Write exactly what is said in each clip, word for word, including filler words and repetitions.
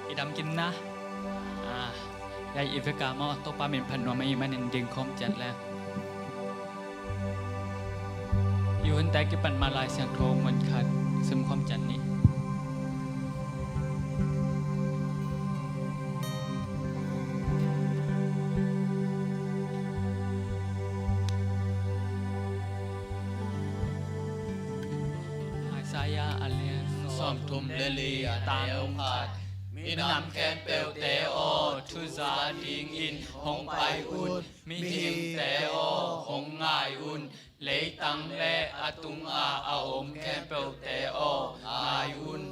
I dam khin na. Ah, ya i vek a maw, Topa min phat nuam ahih manin ding khawm ciat leng. I hunte kipan mah Lai Siangtho mun khat sim khawm ciat ni. Isaiah a lian sawmthum le li a tang khat. Minam khempeuhte aw, thuza dingin hong pai un. Mihingte aw, hong ngai un. Leitang le a tungah a om khempeuhte aw, ngai un.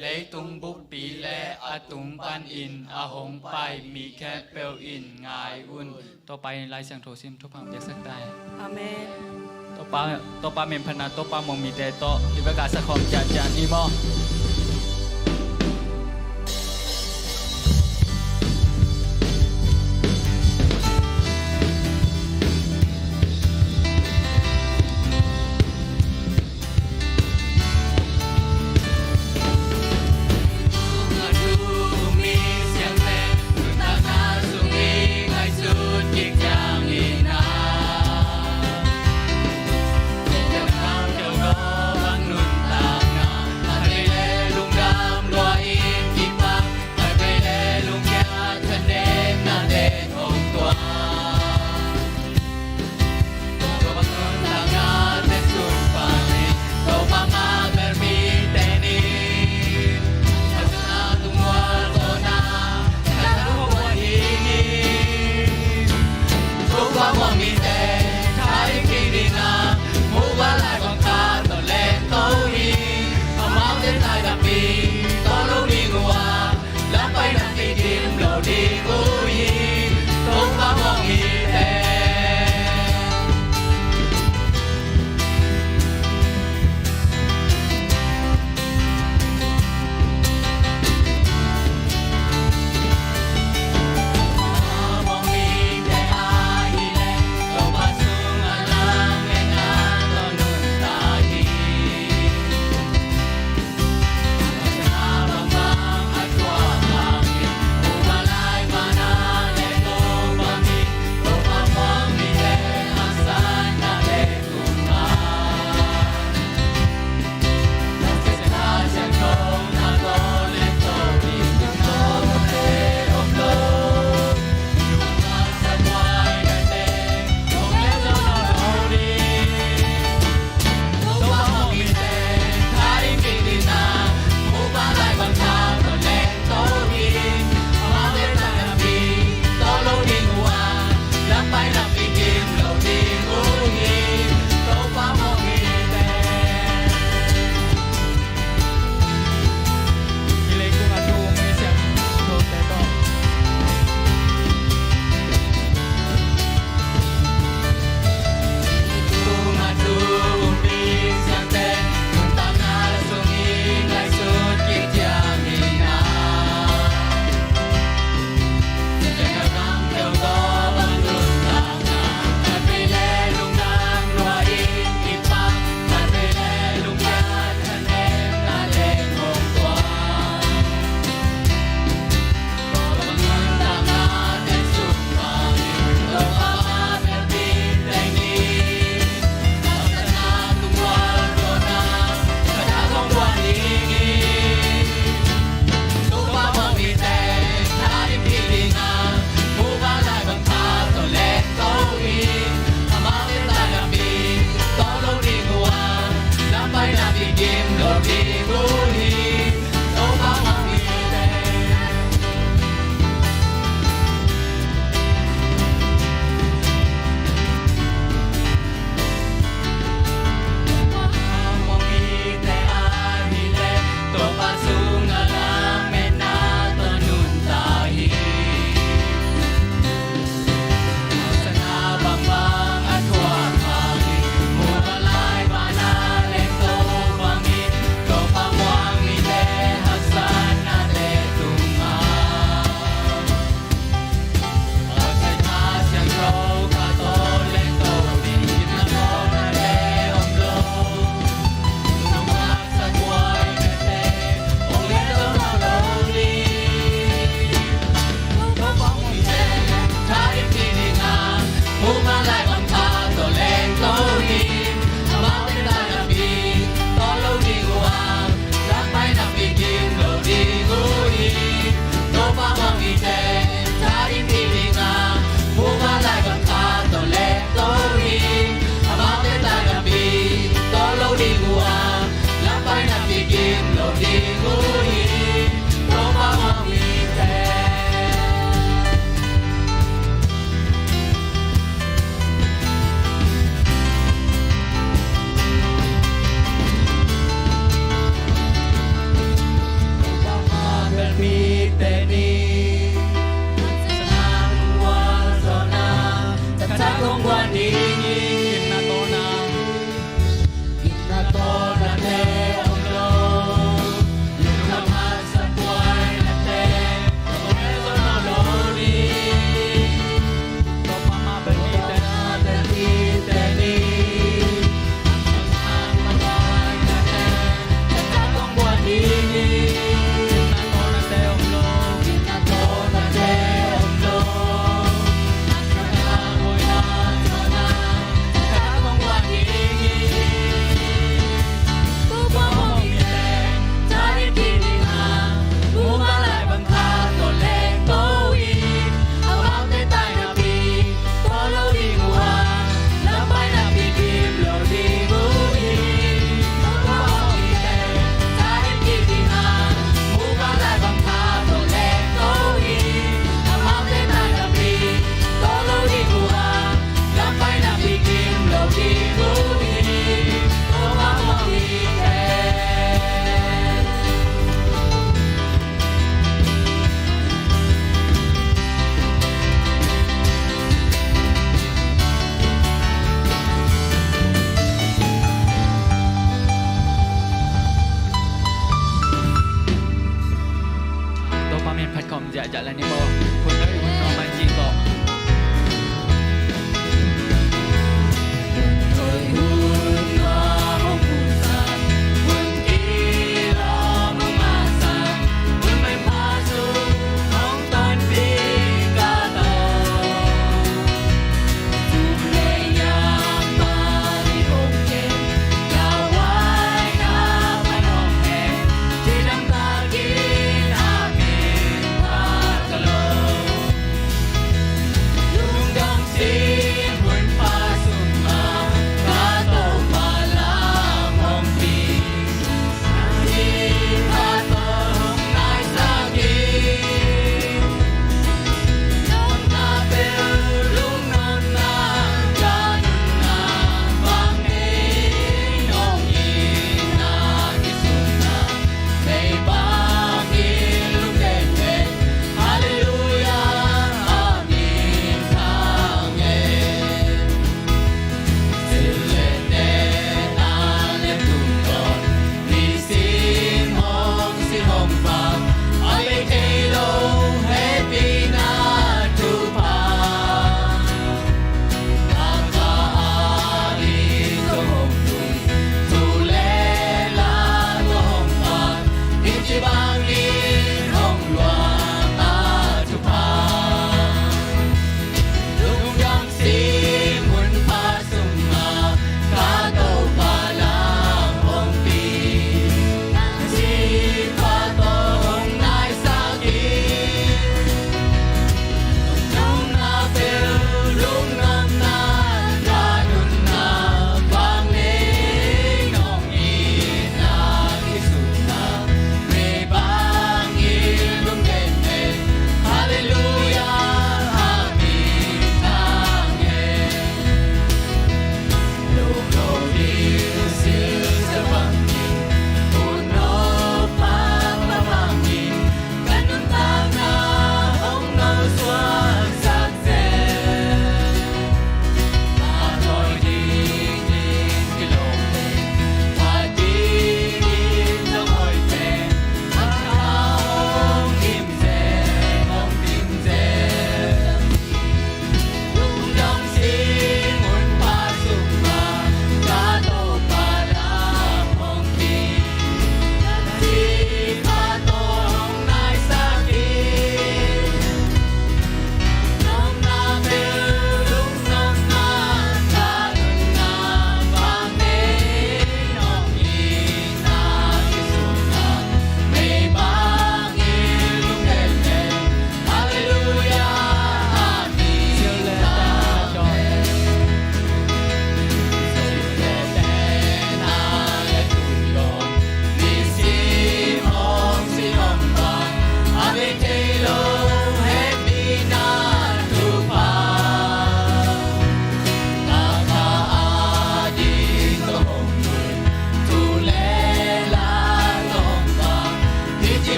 Leitung buppi le a tung panin a hong pai mi khempeuh in ngai un. Topa in Lai Siangtho sim thupha piaksak ta hen. Amen. Topa, Topa min phatna, Topa mong mite tawh i vek a sa khawm ciatciat ni maw. Khat khawm ziahziah la ni maw. Hun hoih hun nuam man cih tawh.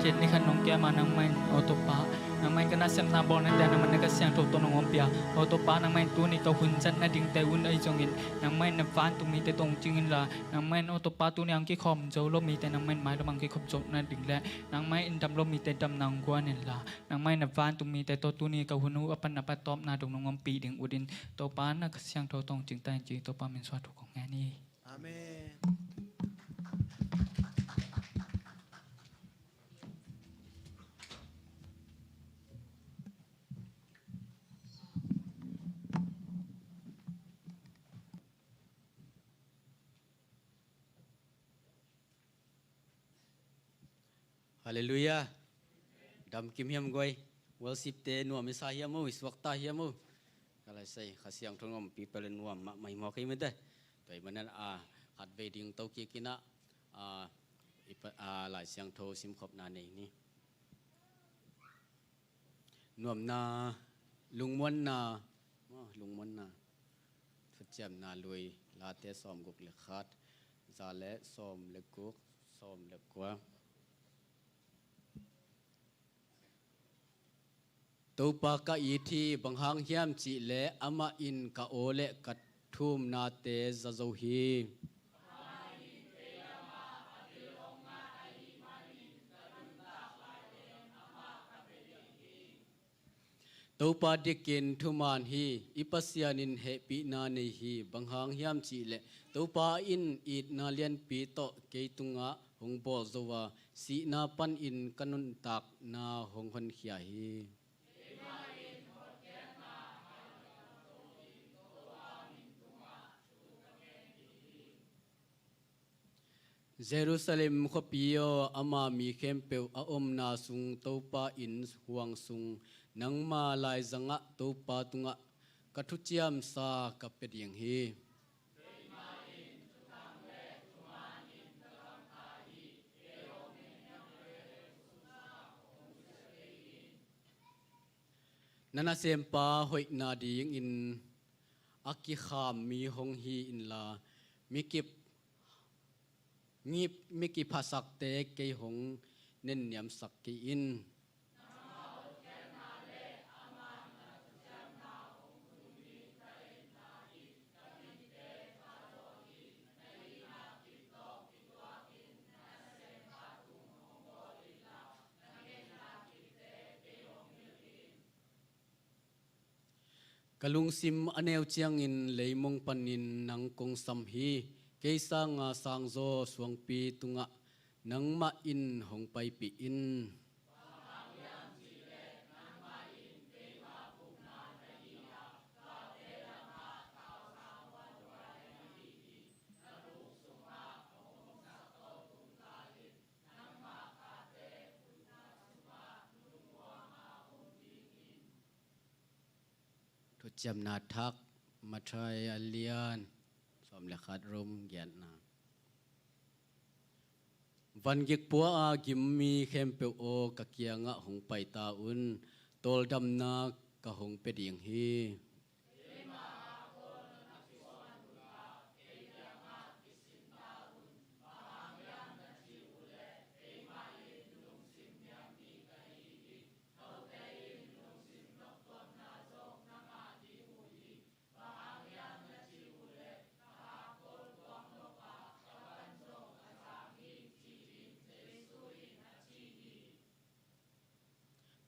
Ni khat nong kem a, nangmah in, aw Topa, nangmah in ka nasepna bawl na te, nangmah in na Kha Siangtho tawh nong ompih a, aw Topa, nangmah in tuni ka hun zat nadingte un ahi zongin, nangmah in na vantung mite tawh hong cing inla, nangmah in, aw Topa, tuni a hong kikhawm zo lo mite, nangmah in mailam a hong kikhop zo nading le, nangmah in dam lo mite damna hong guan inla, nangmah in na vantung mite tawh tuni ka hun uh a pan a patawpna dong nong ompih ding utin, Topa, na Kha Siangtho tawh hong cing ta in, ci Topa min suang thu kong ngen hi. Amen. Halleluiah. Dam kim hiam guai? Worship te nuam i sa hiam uh, i suakta hiam uh? Ka lai sai, Kha Siangtho ngam pi pel nuam mahmah hi maw kei mete. Tua ahih manin a, khatvei ding to kik in a, a, i pa, a, Lai Siangtho simkhopna nei ni. Nuamna, lungmuanna, maw, lungmuanna. Thuciamna lui, Late sawmguk le khat, za le sawm le guk, sawm le kua. Topa ka it hi, bang hang hiam cih leh amah in ka aw le ka thumnate za zo hi. Topa dikin thuman hi, i Pasian in hehpihna nei hi, bang hang hiam cih leh Topa in itna lianpi tawh kei tungah hong bawl zo a, sihna panin ka nuntakna hong honkhia hi. Jerusalem khuapi aw, ama mi khempeuh a omna sung Topa inn huang sung, nangma laizangah Topa tungah ka thuciamsa ka pia ding hi. Na nasempa hoihna dingin a kikham mi hong hi inla, mi kip, mi, mi kiphasakte kei hong nenniamsak kei in. Ka lungsim a neu ciangin leimong panin nang kong sam hi. Kei sanga sangzaw suangpi tungah nangmah in hong paipih in. Thuciamna thak, Matthai a lian sawm le khat, Rom giatna. Vangik pua a gim mi khempeuh aw, ka kiangah hong pai ta un, tawldamna ka hong pia ding hi.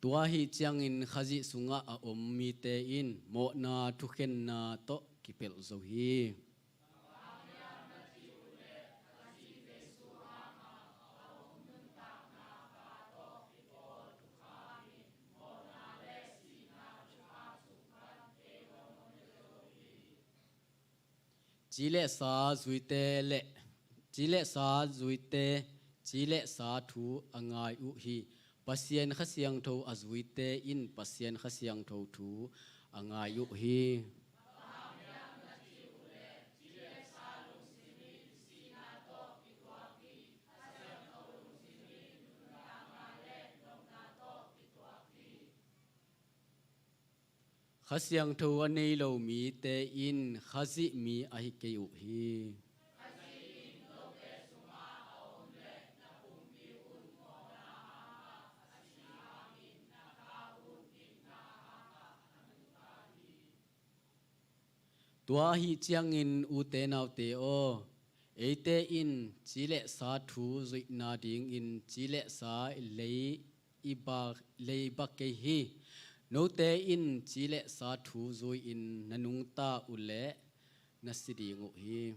Tua ahih ciangin Khazih sungah a om mite in mawhna thukhenna tawh kipelh zo hi. Ci le sa zuite le, ci le sa zuite, ci le sa thu a ngai uh hi. Pasian Kha Siangtho a zuite in Pasian Kha Siangtho thu a ngai uh hi. Kha Siangtho a nei lo mite in Khazih mi ahi kei uh hi. Khazih in note sungah a om le na pumpi un mawhna hanga Tua ahih ciangin ute naute aw, eite in ci le sa thu zuih nadingin ci le sa lei i bak, lei bak kei hi. Note in ci le sa thu zui-in na nungta uh leh na si ding uh hi.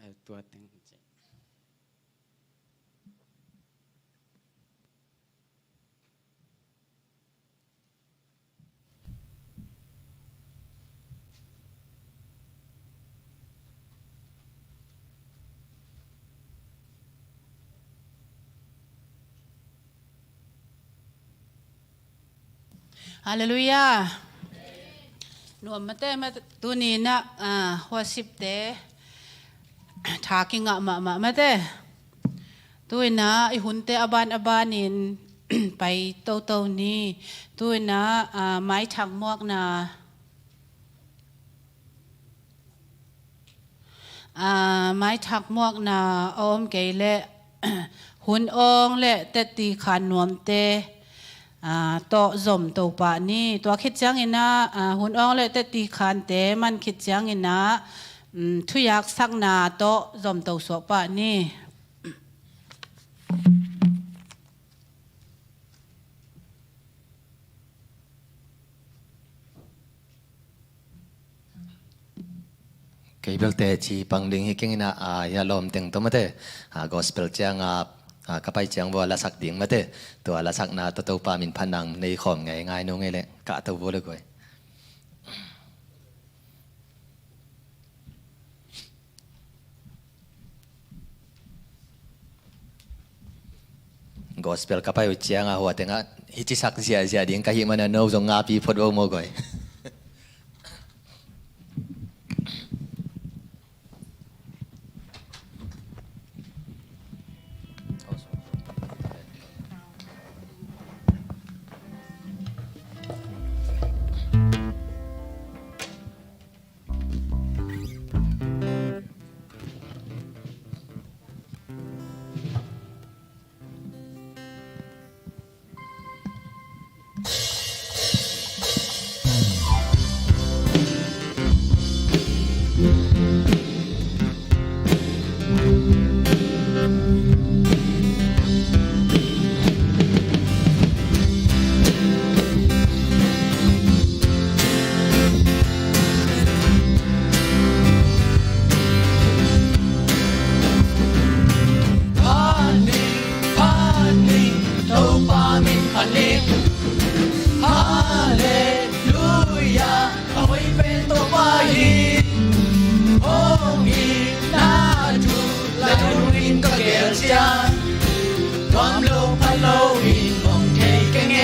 Eh, tua teng ci. Halleluiah. Nuam mate, mate, tuni na, ah, worship te tha kingah mahmah mate. Tuina i hunte a ban a banin pai toto ni. Tuina, ah, maithak muakna, ah, maithak muakna a om kei leh hun awng le tetti khan nuamte, ah, tawh zomto pah ni. Tua khit ciangin ah, ah, hun awng le tetti khante man khit ciangin ah, um, thuyaksakna tawh zomto suak pah ni. Kei belte ci pang ding hi keng in ah, ah, hia lawm teng tawh mate, ah, gospel ciang ah, ah, ka pai ciang vua lasak ding mate. Tua lasakna tawh Topa min phat nang nei khawm ngei ngai nu ngei leh kah to vua le guai. Gospel ka pai uh ciangah hua tengah hih cisak ziahziah ding ka hih mana no zong ngapi phot vo maw guai. Phat ning, phat ning, Topa min phat ning. Halleluiah, a hoih pen Topa hi. Hong itna thu lai hong in ka gel ciang, nuam lo pha lo in hong thei keng e.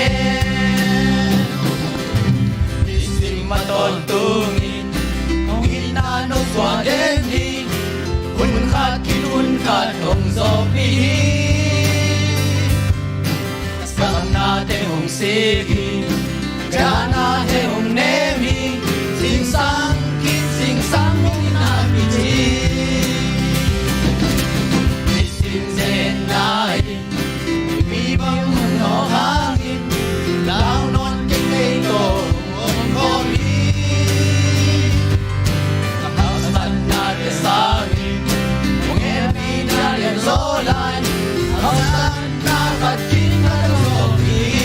Nisim a tawntung in hong itna no suak den hi. Hun khat khit hun khat hong zawhpih hi. Saknate hong sik hi. Dahna te hong nem hi. Zingsang khit zingsang hong itna pih hi. Nisim zetna in mi bang hong nawk hangin, lau nawn kei kei tawh hong khawm hi. Haksatnate sangin hong hehpihna lianzaw lai, haksatna khat khit khat hong zawhpih hi.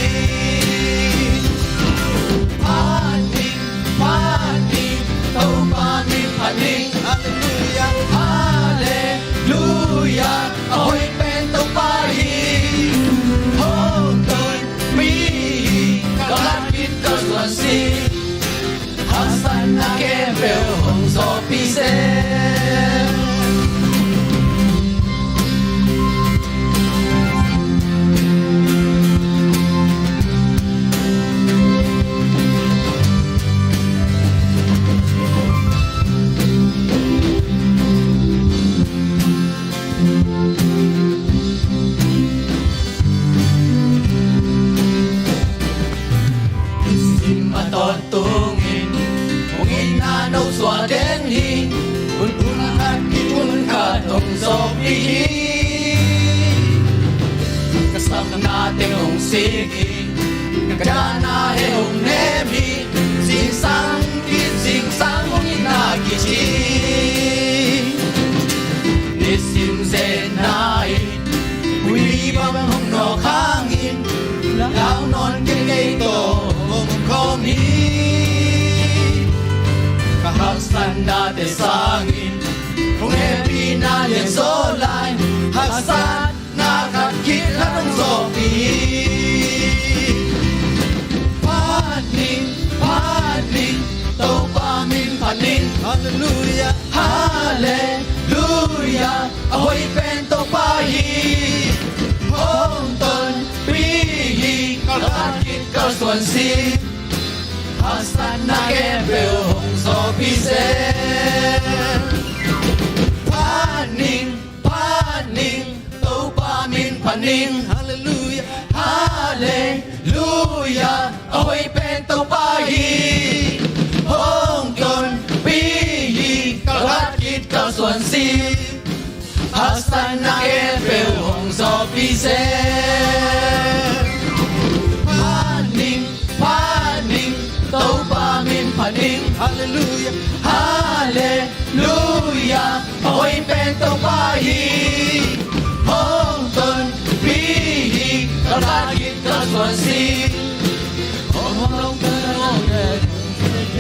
Ka sapna teng hong sik hi, ka dahna hong nem hi. Zingsang khit zingsang hong itna kici, nisim zetna in ui bang hong nawk hangin lau nawn kei, kei tawh hong khawm hi. Ka haksatnate sangin hong hehpihna lianzaw lai, haksatna khat khit khat hong zawhpih hi. Phat ning, phat ning, Topa min phat ning. Halleluiah, halleluiah, a hoih pen Topa hi. Hong tonpih hi, kalsuan khit kalsuan sin, haksatna khempeuh hong zawhpih zen. Phat ning, phat ning, Topa min phat ning. Halleluiah, halleluiah, a hoih pen Topa hi. Hong tonpih hi, kalsuan khit kalsuan sin, haksatna khempeuh hong zawhpih zen. Phat ning, phat ning, Topa min phat ning. Halleluiah, halleluiah, a hoih pen Topa hi. Hong tonpih hi, kalsuan khit kalsuan sin, hong lawng kalsuan khit kalsuan sin.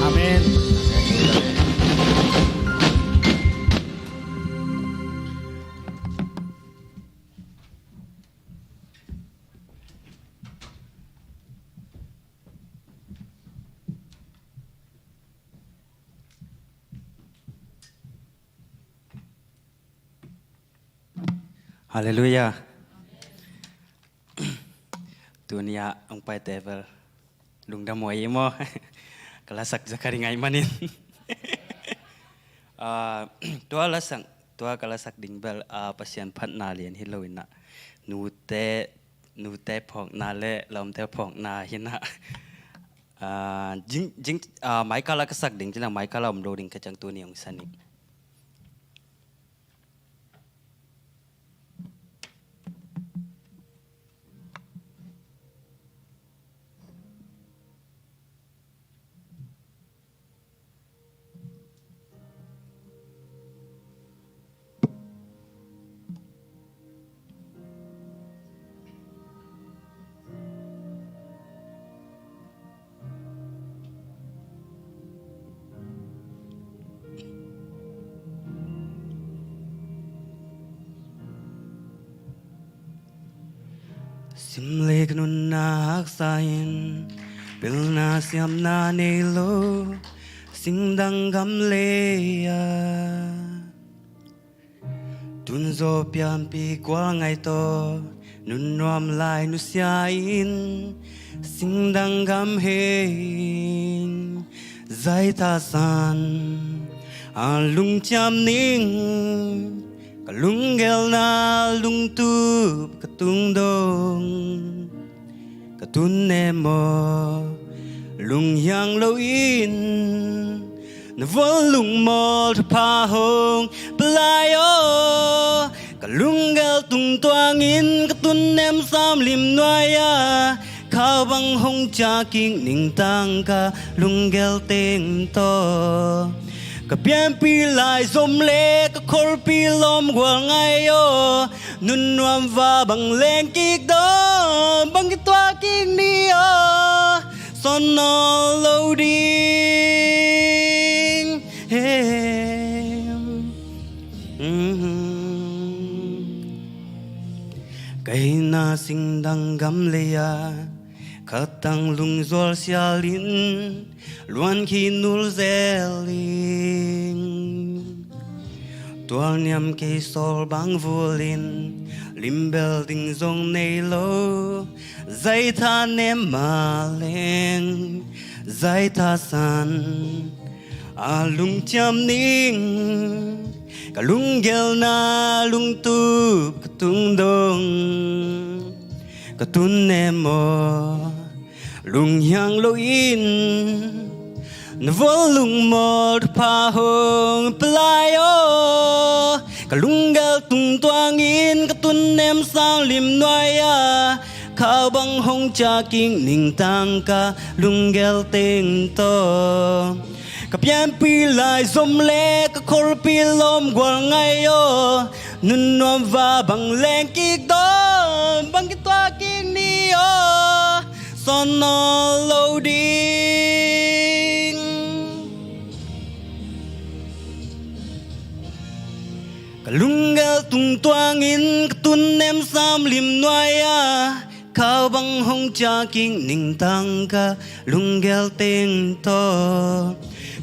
Amen. Halleluiah. Tuni-ah hong paite bel lungdam huai hi maw? Ka lasak za kha ding ahih manin. Ah, tua lasak, tua ka lasak ding bel, ah, Pasian phatna lian hi lo in ah, nute, nute phawkna le lawmte phawkna hi in ah. Ah, jing, jing, ah, Michael a ka sak ding, cih leh Michael a om lo ding ka ciang tuni hong sa ning. Simlik nunna haksa in, pilna siamna nei lo, singdang gam lei-ah. Tunzaw pianpi gual ngai tawh, nunnuam lai nusia in, singdang gam hei in, zaithasan a lungciam ning, ka lunggelna lungtup ka tungdong. Ka tun nem aw, lunghiang loin, na vual lungmawl thupha hong pia lai aw. Ka lunggel tungtuangin ka tun nem sam lim nuai-ah, khau bang hong ciah kik ning tangka lunggel teng tawh. Ka pianpi lai zom le ka kholpi lawm gual ngai aw. Nunnuam va bang leng kik dong, bang kituak kik ni aw, sawn nawn lo ding hi. Ka hihna singdang gam lei-ah, khatang lungzual sialin, luan khi nul zel in. Tualniam kei sawl bang vulin, limbel ding zong nei lo. Zaitha nem mah leng, zaithasan a lungciam ning, ka lunggelna lungtup ka tungdong. Ka tun nem aw, lunghiang lo in na vol lungmawl thupha hong pia lai aw. Ka lunggel tungtuang in ka tun nem sang lim nuai a, khau bang hong ciah kik ning tangka lunggel teng tawh. Ka pianpih lai zom le ka kholpih lawm gual ngai aw. Nunnuam va bang leng kik dawn, bang kituak kik ni aw, sawn nawn lo ding. Ka lunggel tungtuang in ka tun nem sang lim nuai a, khau bang hong ciah kik ning tangka lunggel teng tawh.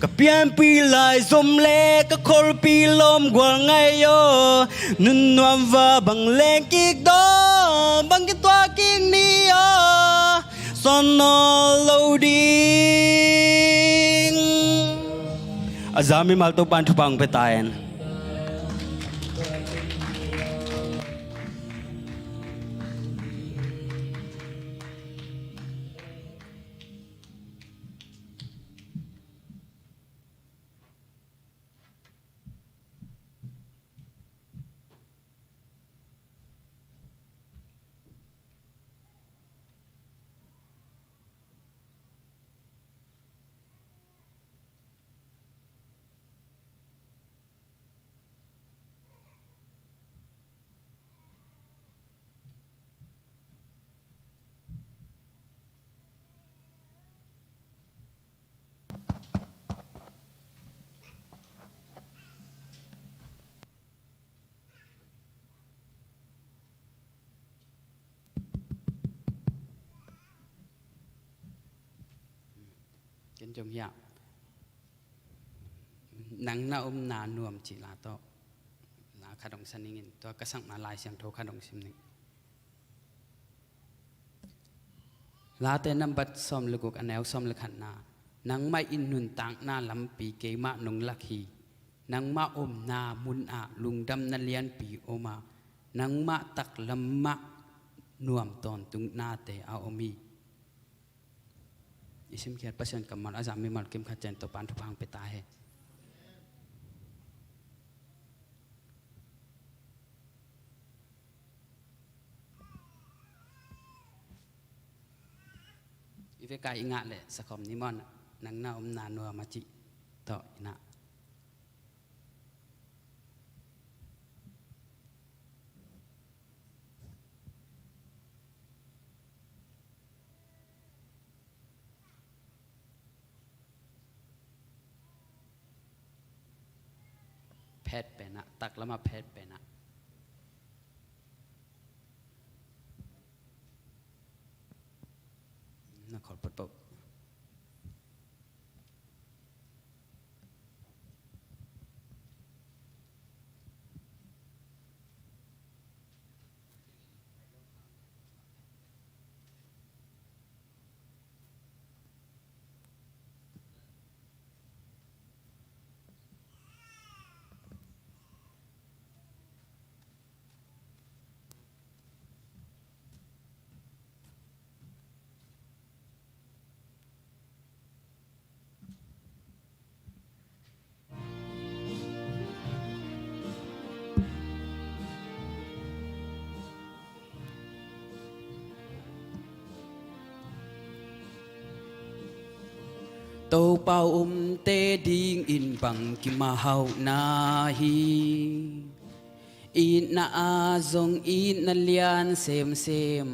Ka pianpih lai zom le ka kholpih lawm gual ngai aw. Nunnuam va bang leng kik dawn, bang kituak kik ni aw, sawn nawn lo ding. A za mimal Topa'n thupha hong pia ta hen. Ken zong hiah, nang na omna nuam cih la tawh la khat hong sa ning in, tua ka sakna Lai Siangtho khat hong sim ning. Late nambat sawm le guk, a neu sawm le khatna. Nangmah in nuntakna lampi keimah nong lak hi. Nangmah omna munah lungdamna lianpi om a, nangmah taklam mah nuam tawntungna te a om hi. I simkhiat Pasian kammal a za mimal kim khat ciat Topa'n thupha hong pia ta hen. I vek a i ngah leh sakhawm ni maw, nang na omna nuam a cih tawh i na. Phet pen ah, taklam ah phet pen ah. Na khol potpoh. Topa omte dingin bangkim a hauhna hi. Itna ah zong itna lian semsem,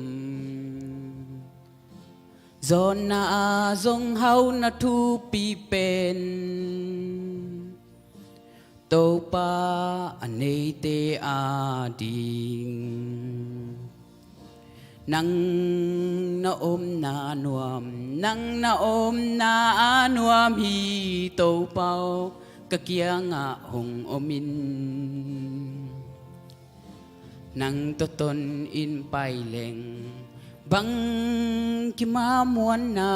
zawnna ah zong hauhna thupi pen Topa a neite ading. Nang na omna nuam, nang na omna a nuam hi Topa aw, ka kiangah hong om in. Nang tawh ton in pai leng bangkim a muanna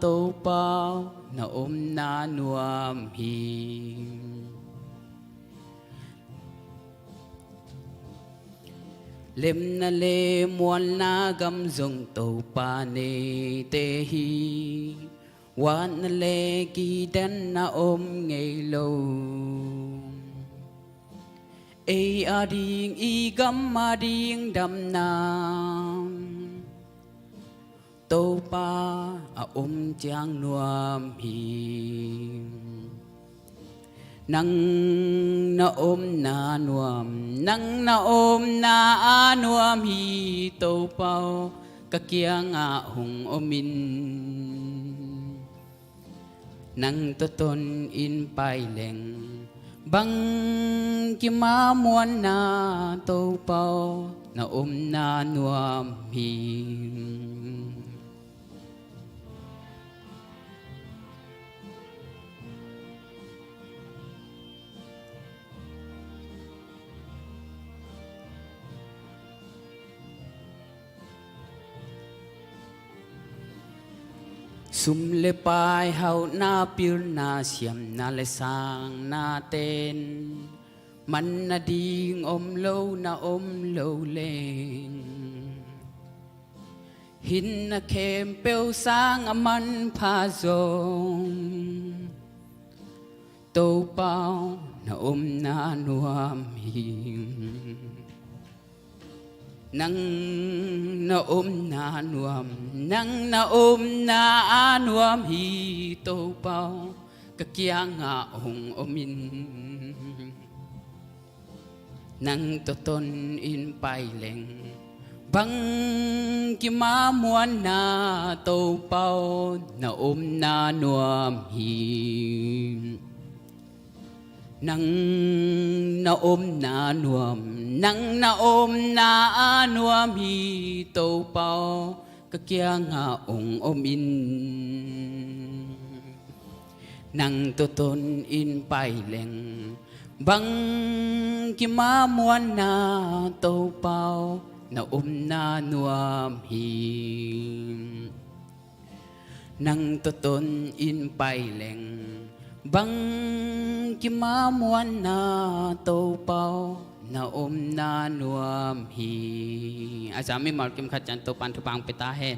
Topa aw, na omna nuam hi. Lemna le muanna gam zong Topa neite hi. Watna le kidanna om ngei lo. Ei ading i gam ading damna Topa a om ciang nuam hi. Nang na omna nuam, nang na omna a nuam hi Topa aw, ka kiangah hong om in. Nang tawh ton in pai leng, bang kim a muanna Topa aw, na omna nuam hi. Sum le pai, hauhna, pilna, siamna le sangna ten, man nading om lo na om lo leng, hih na khempeuh sang a manpha zong, Topa aw, na omna nuam hi. Nang na omna nuam, nang na omna a nuam hi Topa aw, ka kiangah hong om in. Nang tawh ton in pai leng, bang kim a muanna Topa aw, na omna nuam hi. Nang na omna nuam, nang na omna a nuam hi Topa aw, ka kiangah hong om in. Nang tawh ton in pai leng, bang kim a muanna Topa aw, na omna nuam hi. Nang tawh ton in pai leng, bang kim a muanna Topa aw, na omna nuam hi. A za mimal kim khat ciang Topa'n thupha pia ta hen.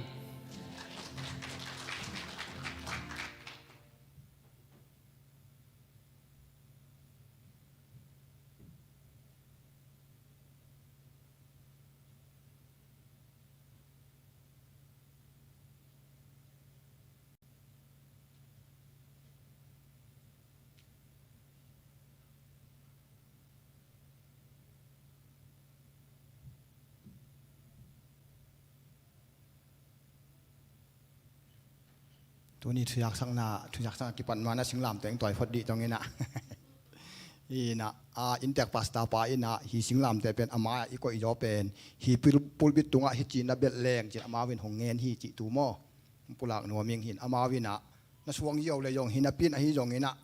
Tuni thuzaksakna, thuzaksakna kipat ma-in ah singlamteh hong tuai phot dih tong in ah. In ah, a, inntek pastor pa in ah, hih singlamteh pen ama i koih zaw pen, hih pul-, pulpit tungah hih ci-in na belh leng ci-in amau in hong ngen hi cih thu maw. Pulak nuam ing. Hin amau in ah, na suang ziau le zong, hih napi in ahi zongin ah,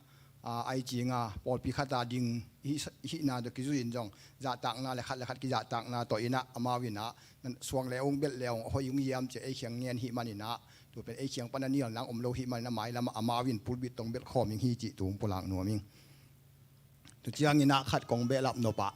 a, ai ciang a, pawlpi khat a ding, hih, hihna tawh kizui in zong, zahtakna le khat le khat kizahtakna tawh in ah, amau in ah, na suang le ung, belh le ung, a hoih ung hiam ci-a ei kiang ngen hih manin ah, tua pen ei kiang pan a nial nang om lo hih manin ah, mailam ah amau in pulpit tawh hong belh khawm ing hi cih thu pulak nuam ing. Tua ciangin ah khat kong behlap nop ah,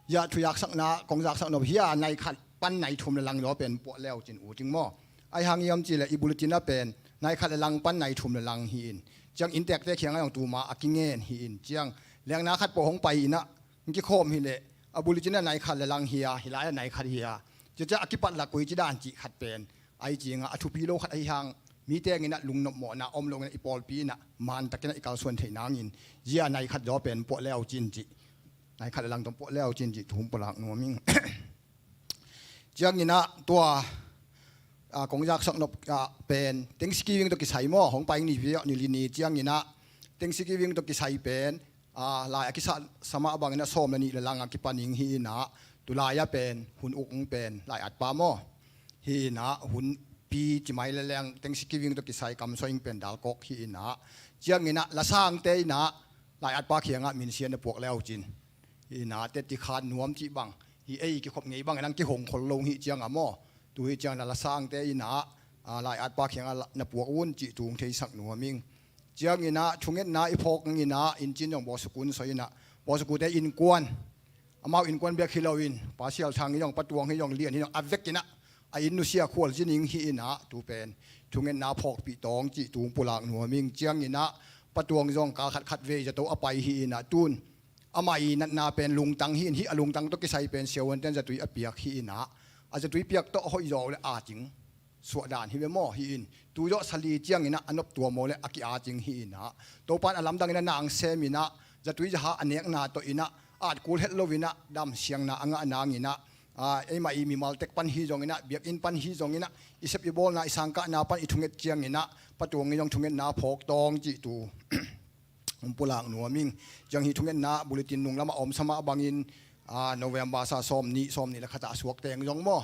hiah thuzaksakna kong zaksak nop, hiah nai khat pan nai thum le lang zaw pen puah le uh cin uh cing maw. Ahi hang hiam cih leh i bulletin ah pen nai khat le lang pan nai thum le lang hi in. Ciang inntekte kiangah zong tuma a kingen hi in. Ciang lengna khat pawh hong pai in ah, hong kikhawm hi leh, a bulletin ah nai khat le lang hi a, hih lai ah nai khat hi a. Cia, cia a kipat lak koi ci dan cih khat pen, ai ciang a, a thupi lo khat ahi hang, mi teng in ah lungnopmawhna om lo in ah, i pawlpi in ah mantak in ah i kalsuan theih nangin, zia nai khat zaw pen puah le uh cin cih. Nai khat le lang tawh puah le uh cin cih thu pulak nuam ing. Ciangin ah tua, a, kong zaksak nop, a, pen Thanksgiving tawh kisai maw, hong pai ni pi ni li ni ciangin ah Thanksgiving tawh kisai pen, a, lai a kisah sa mah bangin ah sawm le nih le lang a kipan ing hi in ah, tulai ah pen hun uk pen lai-at pa maw. Hi in ah, hun pi ci mai le leng Thanksgiving tawh kisai kamsuah ing pen dalkawk hi in ah. Ciangin ah lasangte in ah lai-at pa kiangah minsiat na puak le uh cin. Hi in ah, teci khan nuam cih bang, hih ei kikhop ngei bangin ah kihong khol lo hi ciang a maw. Tu hi ciang la lasangte in ah, a, lai-at pa kiangah la, na puak un cih thu hong theisak nuam ing. Ciangin ah thungetna i phawk in ah, inn cin zong bawsukun soi in ah, bawsukute innkuan, amau innkuan bek hi loin, Pa Sial Thang hi zong, Pa Tuang hi zong, Lian hi zong, a vekin ah a inn nusia Khualzi Ning hi in ah, tu pen thungetna phawkpih tawng cih tu pulak nuam ing. Ciangin ah Pa Tuang zong kal khat khat vei zato a pai hi in ah, tun amah i natna pen lungtang hi in, hih a lungtang tawh kisai pen siavuante'n zatui a piak hi in ah, a zatui piak tawh hoih zawh le a cing suah dan hi ve maw, hi in. Tu zawh sali ciangin ah a nop tua maw le a ki-a cing hi in ah, Topa'n a lamdangin ah na ang sem in ah, zatui zaha a nekna tawh in ah, at kul het lo in ah dam siangna a ngah nangin ah, aa, eimah i mimal tek pan hi zongin ah, biakinn pan hi zongin ah, i sep i bawlna, i sangkahna pan i thunget ciangin ah, Pa Tuang i zong thungetna phawk tawng cih tu hong pulak nuam ing. Ciang hih thungetna bulletin nung lamah a omsa mah bangin, aa, November sa sawm nih, sawm nih le khat ah a suak teng zong maw,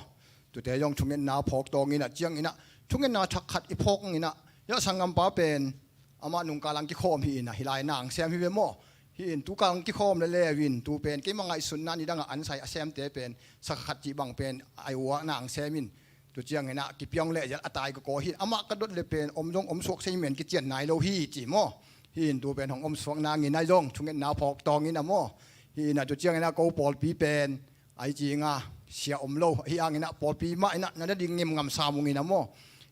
tute zong thungetna phawk tawng in ah, ciangin ah thungetna thak khat i phawk in ah, ya sanggampa pen amah nungkal ang kikhawm hi in ah, hih lai na ang sem hi ve maw. Hi in, tu kal ang kikhawm le leu in, tu pen keimah ngaihsutna nidang ah an sai a semte pen sa khat cih bang pen ai uak na ang sem in. Tu ciangin ah kipiang leh zial a tai kawkaw hi in, amah ka dot le pen om zong om suak sei men kician nai lo hi ci maw. Hi in, tu pen hong om suak nangin ah zong thungetna phawk tawng in ah maw. Hi in ah, tu ciangin ah ko pawlpi pen ai cing a, sia om lo hi hangin ah pawlpi mah in ah na na ding ngim ngam sam ung in ah maw.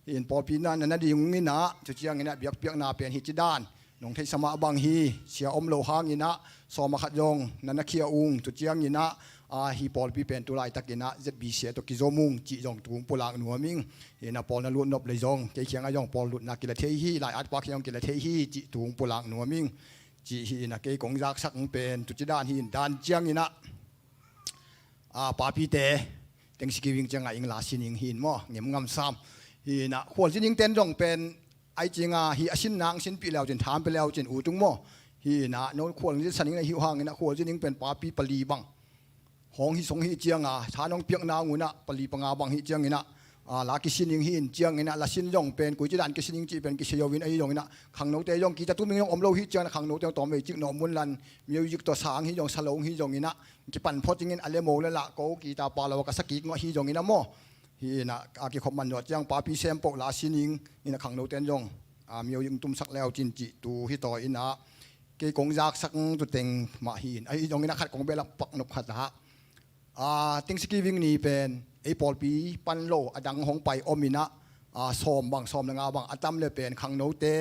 Hi in, pawlpi na na na ding ung in ah, tu ciangin ah biakpiakna pen hi ci dan nong theihsa mah bang hi. Sia om lo hangin ah sawm a khat zong na na khia ung, tu ciangin ah, aa, hih pawlpi pen tu laitakin ah Z B C tawh kizom ung cih zong tu pulak nuam ing. Hi in ah pawl na lut nop le zong kei kiangah zong pawl lutna kila thei hi, lai-at pa kiang zong kila thei hi cih tu pulak nuam ing. Cih hi in ah kei kong zaksak pen tu ci dan hi in, dan ciangin ah, aa, papite Thanksgiving ciangah ing la sin ing hi in maw, ngim ngam sam. Hi in ah Khualzi Ning ten zong pen ai cing a, hi a sin nang sinpih leu cin, tham pia leu cin, u tung maw. Hi in ah no Khualzi san ing na hi uh hangin ah Khualzi Ning pen papi pali bang hong hi song hi ciang a, tha nong piak nang un ah pali panga bang hi ciangin ah, aa, la kisin ing hi in, ciangin ah la sin zong pen koi ci dan kisin ing cih pen kisia zo in, ahi zongin ah khangnote zong kita tuming zong om lo hi ciangin ah khangnote zong tawm vei cik nawh mun lan music tawh sang hi zong, salong hi zongin ah kipan phot ing in, a le mo le lah ko kita pa lo ka sa kik ngawh hi zongin ah maw. Hi in ah a kikhop man zawh ciang papi sem poh la sin ing in ah khangnote'n zong, aa, music tumsak leu cin cih tu hi tawi in ah kei kong zaksak tu teng mah hi in, ahi zongin ah khat kong behlap pak nop khat ah, aa, Thanksgiving ni pen ei pawlpi pan lo a dang hong pai om in ah, aa, sawm bang, sawm le nga bang a tam le pen khangnote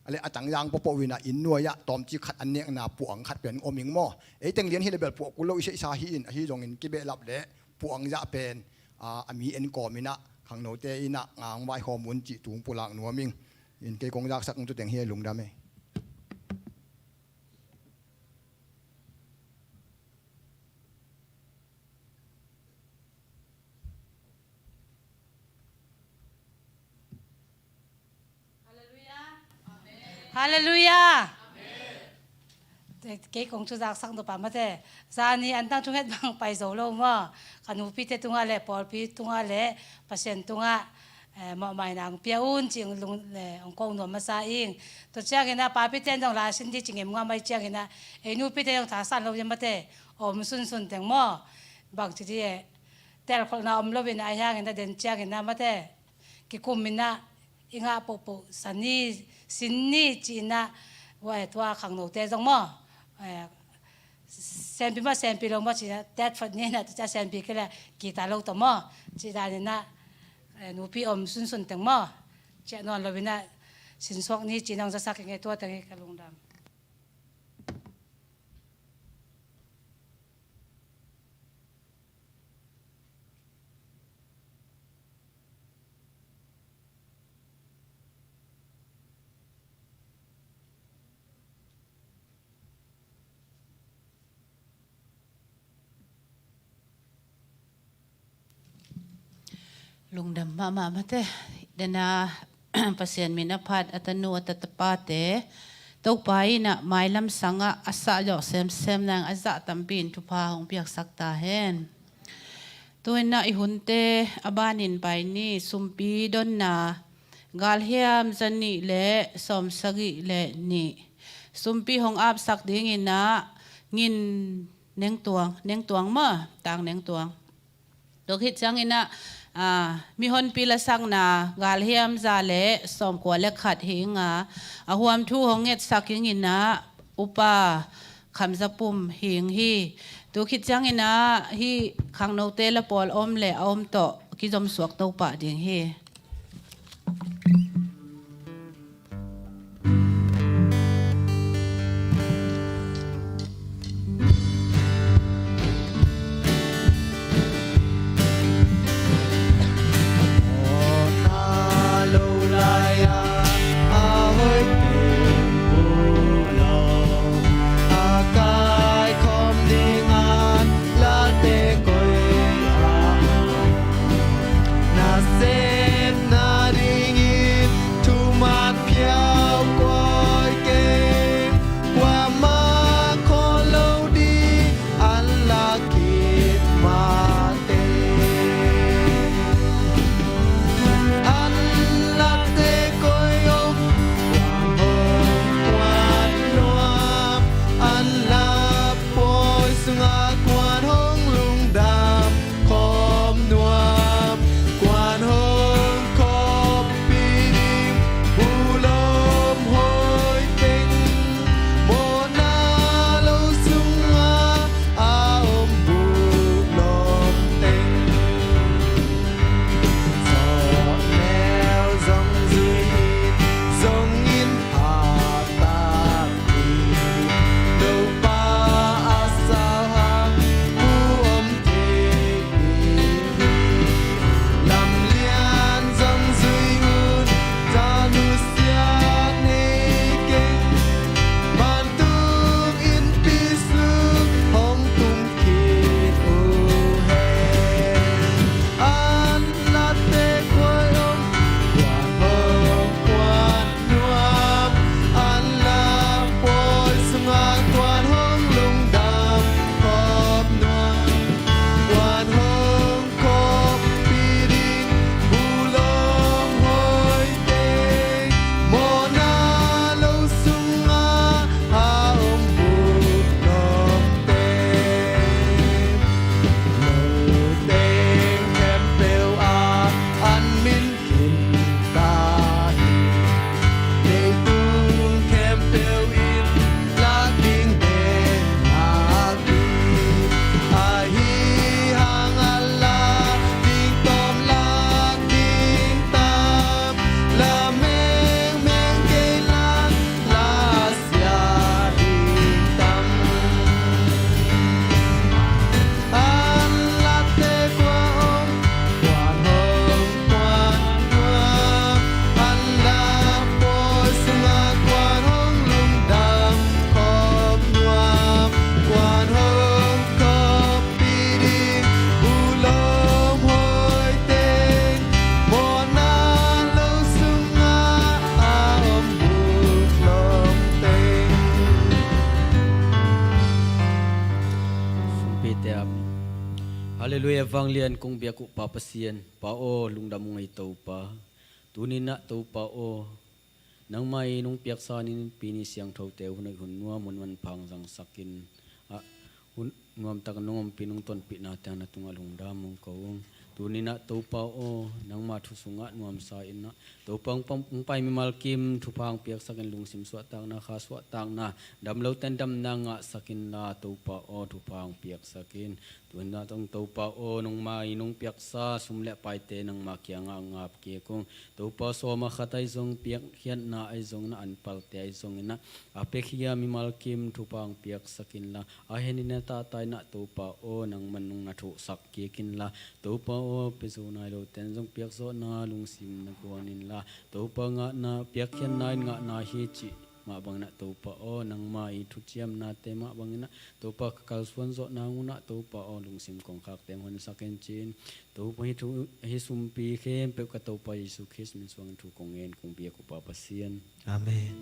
a le a tangzang pawpaw in ah inn nuai ah tawmcik khat an nekna puang khat pen om ing maw. Ei teng lian hi le bel puah kul lo i seihsa hi in, ahi zongin kibehlap le puang zah pen, aa, a mi en kawm in ah khangnote in ah nga hong vaihawm un cih tu hong pulak nuam ing. In kei kong zaksak tu teng hi, lungdam e. Halleluiah. Te, kei kong thu zaksak nop a mate. Zani an tang thunget bang pai zo lo maw. Ka nupite tungah le, pawlpi tungah le, Pasian tungah, eh, mawhmaina hong pia un ci hong lung, eh, hong ko nuam masa ing. Tua ciangin ah papite'n zong la sin ding ci ngem ngam ahih ciangin ah, ei nupite zong thasan lo zia mate, om sunsun teng maw. Bangci ding e, telkholhna om lo in ah, ahi hangin ah den ciangin ah mate, kikum in ah, i ngah pohpoh sa ni, sin ni ci in ah, tua khangnote zong maw, eh, sempi maw, sempi lo maw ci in ah, tet phot ni in ah, tua ciang sempi kei le kita lo tawh maw, ci dan in ah, eh, nupi om sunsun teng maw, ciah nawn lo in ah, sinsuak ni ci in ah hong zasak ing e, tua teng hi, ka lungdam. Lungdam mahmah mate. Dena Pasian min a phat, a tanu, a tatapate, Topa in ah mailam sangah a sah zawh semsem nang a zah tampi in thupha hong piaksak ta hen. Tu in ah i hunte a banin pai ni, sumpi donna, galhiam za nih le sawm sagih le nih. Sumpi hong apsak dingin ah Ngin Nengtuang, Nengtuang maw, Tang Nengtuang. Tua khit ciangin ah, aa, mihonpi lasakna galhiam za le sawmkua le khat hi ing a, a huamthu hong ngetsak ing in ah Upa Kham Za Pum hi ing hi. Tu khit ciangin ah hih khangnote la pawl om le a om tawh kizom suak to pah ding hi. Halleluiah, vanglian kong biak uh Pa Pasian, Pa aw, lungdam ung ei Topa. Tuni-in ah Topa aw, nangmah i nong piaksa ni, nipi ni siangthote hun hoih hun nuam, hun manpha hong zangsak in ah, hun nuamtak nong ompih, nong tonpihna teng na tungah lungdam hong ko ung. Tuni-in ah Topa aw, nangmah thu sungah nuamsa in ah Topa hong pam-, hong pai mimal kim thupha hong piaksak in, lungsim suahtakna, kha suahtakna, damlote in damna ngahsak inla Topa aw, thupha hong piaksak in. Tuni-in ah zong Topa aw, nangmah i nong piaksa sum le paite nangmah kiangah ngap kik ung. Topa, sawm ah khat ahi zong, piakkhiatna ahi zongin ah, anpalte ahi zongin ah, a piakhia mimal kim thupha hong piaksak inla, a henin a tahtahin ah Topa aw, nangman nong na thohsak kik inla, Topa aw, pia zo nai lote in zong piakzawhna lungsim na guan inla, Topa, ngahna, piakkhiatna in ngahna hi cih mah bangin ah Topa aw, nangmah i thuciamnate mah bangin ah Topa, ka kalsuan zawhna hun ah Topa aw, lungsim kongkhakte hong honsak in ci-in, Topa, hih thu, hih sumpi khempeuh ka Topa Jesu Khrist min suangin thu kong ngen, kong biak uh Pa Pasian. Amen.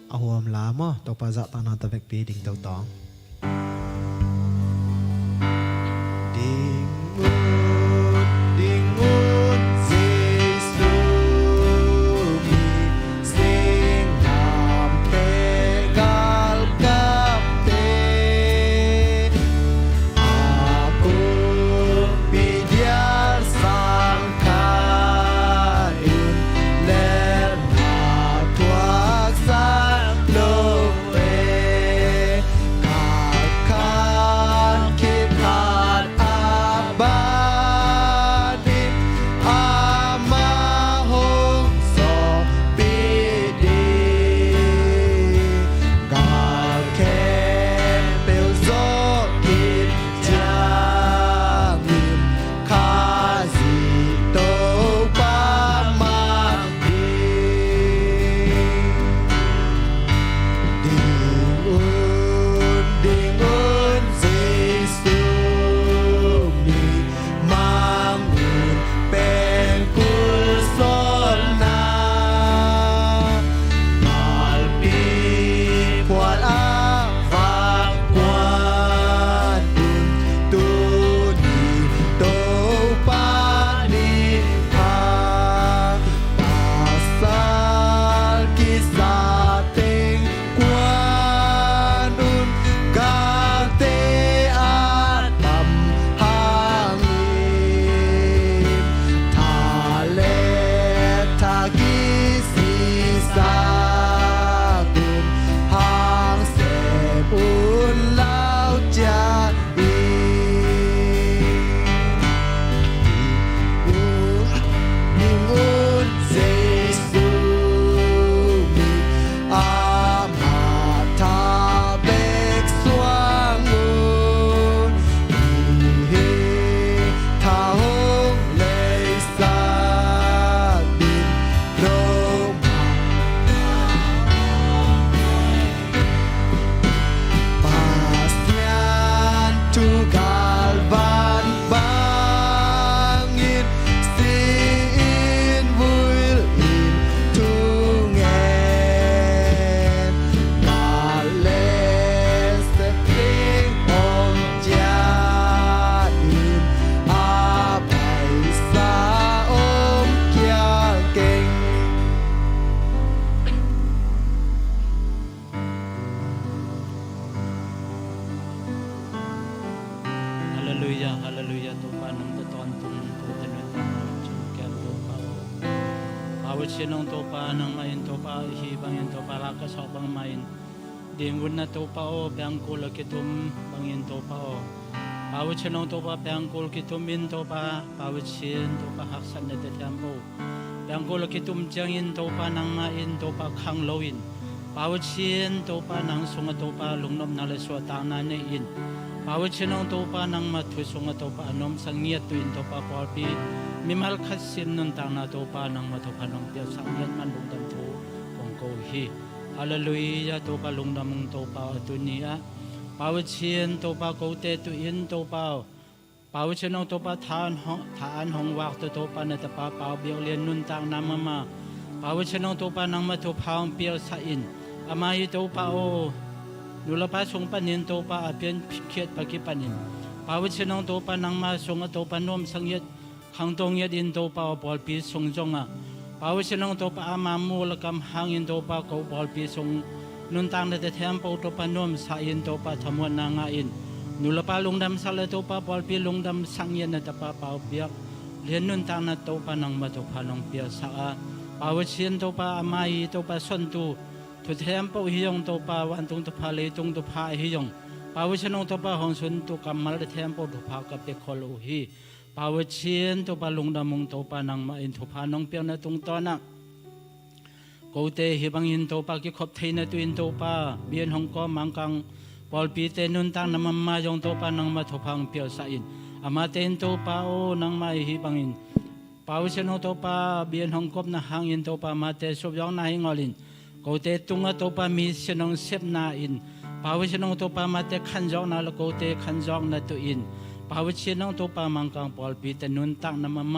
A huam la maw, Topa zahtakna tawh vekpi ding to tawng. Halleluiah, halleluiah, Topa nong tawh tawntung, nong tawh tanut, nong tawh kem Topa aw. Pa Pasian aw Topa, nangmah in Topa aw, hih bangin Topa la ka sawk bangmah in ding un na Topa aw, pengkul a kitum bangin Topa aw. Pa Pasian aw Topa, pengkul kitum in Topa, Pa Pasian Topa haksatna tawh thiampo. Pengkul a kitum ciangin Topa nangmah in Topa khang lo in, Pa Pasian Topa nang sungah Topa lungnopna le suahtakna nei in, Pa Pasian aw Topa nangmah thu sungah Topa a nuamsa ngiat tu in Topa pawlpi mimal khat sim nuntakna Topa nangmah thupha nong piaksak ngiat man lungdam thu kong ko hi. Halleluiah, Topa lungdam ung Topa aw, tuni ah Pa Pasian Topa kote tu in Topa aw, Pa Pasian aw Topa tha an hong, tha an hong vak tawh Topa na tapa Pau Biak Lian nuntakna mahmah, Pa Pasian aw Topa nangmah thupha hong piaksak in, ama hi Topa aw, nu le pa sung panin Topa a piankhiat pa kipanin, Pa Pasian aw Topa nangmah sungah Topa nuamsa ngiat, khangto ngiat in Topa aw, pawlpi sung zongah Pa Pasian aw Topa ama mu le kam hangin Topa ko pawlpi sung nuntakna tawh thiampo Topa nuamsa in Topa thamuanna ngah in, nu le pa lungdamsak le Topa pawlpi lungdamsak ngiat na tapa Pau Biak Lian nuntakna Topa nangmah thupha nong piaksak a, Pa Pasian Topa ama hi Topa sontu thu thiampo hi zong Topa vantung thupha leitung thupha hi zong, Pa Pasian aw Topa hong suntu kammal tawh thiampo thupha ka pia khol uh hi. Pa Pasian Topa lungdam ung Topa, nangmah in thupha nong piakna tungtawn ah kote hih bangin Topa kikhop theihna tu in Topa bian hong kawm Mangkang pawlpite nuntakna mahmah zong Topa nangmah thupha hong piaksak in, amate in Topa aw nangmah hih bangin Pa Pasian aw Topa bian hong kawmna hangin Topa amate supzawkna hi ngol in, kote tungah Topa mission hong sepna in, Pa Pasian aw Topa amate khanzawkna le kote khanzawkna tu in, Pa Pasian aw Topa Mangkang pawlpite nuntakna mahmah